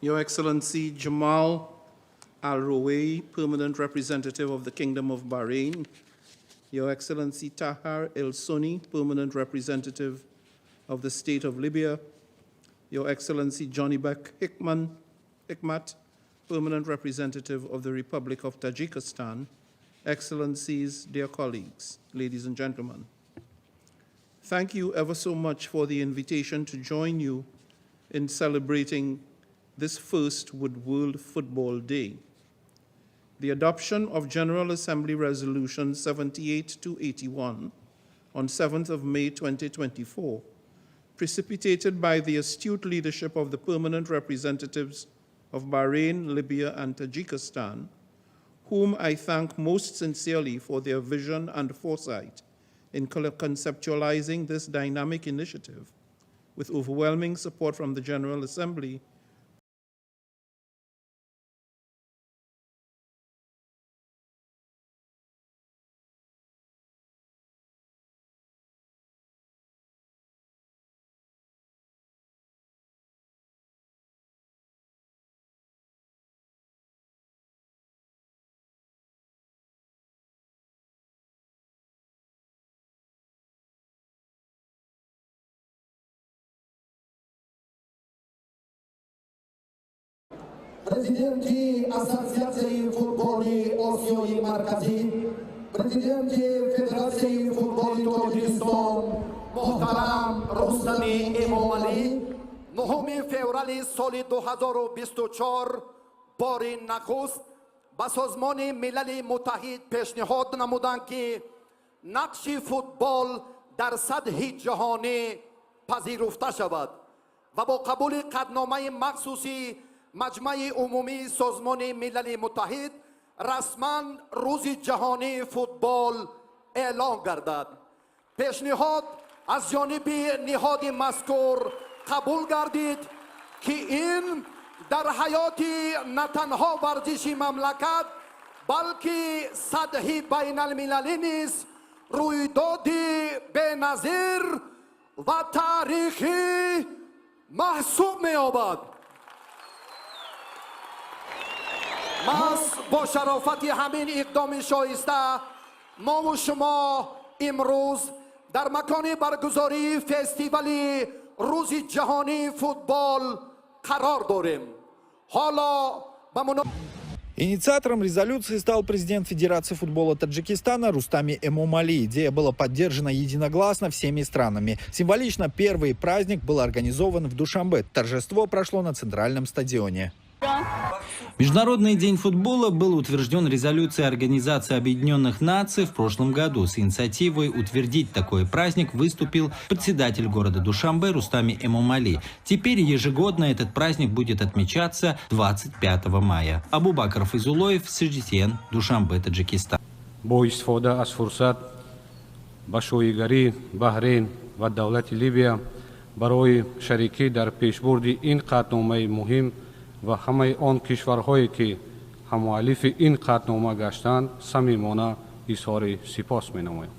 Your Excellency Jamal Al Rowais, Permanent Representative of the Kingdom of Bahrain, Your Excellency Tahar El Sunni, Permanent Representative of the State of Libya, Your Excellency Jonibek Hikmat, Permanent Representative of the Republic of Tajikistan, Excellencies, dear colleagues, ladies and gentlemen. Thank you ever so much for the invitation to join you in celebrating this first World Football Day. The adoption of General Assembly Resolution 78-81 on 7th of May 2024, precipitated by the astute leadership of the permanent representatives of Bahrain, Libya, and Tajikistan, whom I thank most sincerely for their vision and foresight in conceptualizing this dynamic initiative, with overwhelming support from the General Assembly, Президенти Ассотсиатсияи футболи Осиёи Марказӣ, президенти Федератсияи футболи Тоҷикистон муҳтарам Рустами Эмомалӣ 9 феврали соли 2024 бори нахуст ба Созмони Милали Муттаҳид пешниҳод намуданд, ки нақши футбол дар сатҳи ҷаҳонӣ пазируфта шавад ва бо қабули қатъномаи махсуси Маҷмаи Умумии Созмони Милали Муттаҳид расман Рӯзи ҷаҳонии футбол эълон гардад. Пешниҳод аз ҷониби ниҳоди мазкур қабул гардид, ки ин дар ҳаёти на танҳо варзиши мамлакат, балки сатҳи байналмилалӣ низ рӯйдоди беназир ва таърихӣ маҳсуб меёбад. Маҳз бо шарофати ҳамин иқдоми шоиста мову шумо имрӯз дар макони баргузории фестивали Рӯзи ҷаҳонии футбол қарор дорем. Ҳоло ба Инициатором резолюции стал президент Федерации футбола Таджикистана Рустами Эмомали. Идея была поддержана единогласно всеми странами. Символично первый праздник был организован в Душанбе. Торжество прошло на центральном стадионе. Международный день футбола был утвержден резолюцией Организации Объединенных Наций в прошлом году. С инициативой утвердить такой праздник выступил председатель города Душанбе Рустами Эмомали. Теперь ежегодно этот праздник будет отмечаться 25 мая. Абубакар Файзулоев, CGTN, Душанбе, Таджикистан. Бо истифода аз фурсат ба шоҳигарии Баҳрейн ва давлати Либия барои шарикӣ дар пешбурди ин қатъномаи муҳим ва ҳамаи он кишварҳое, ки ҳаммуаллифи ин қатънома гаштанд, самимона изҳори сипос менамоям.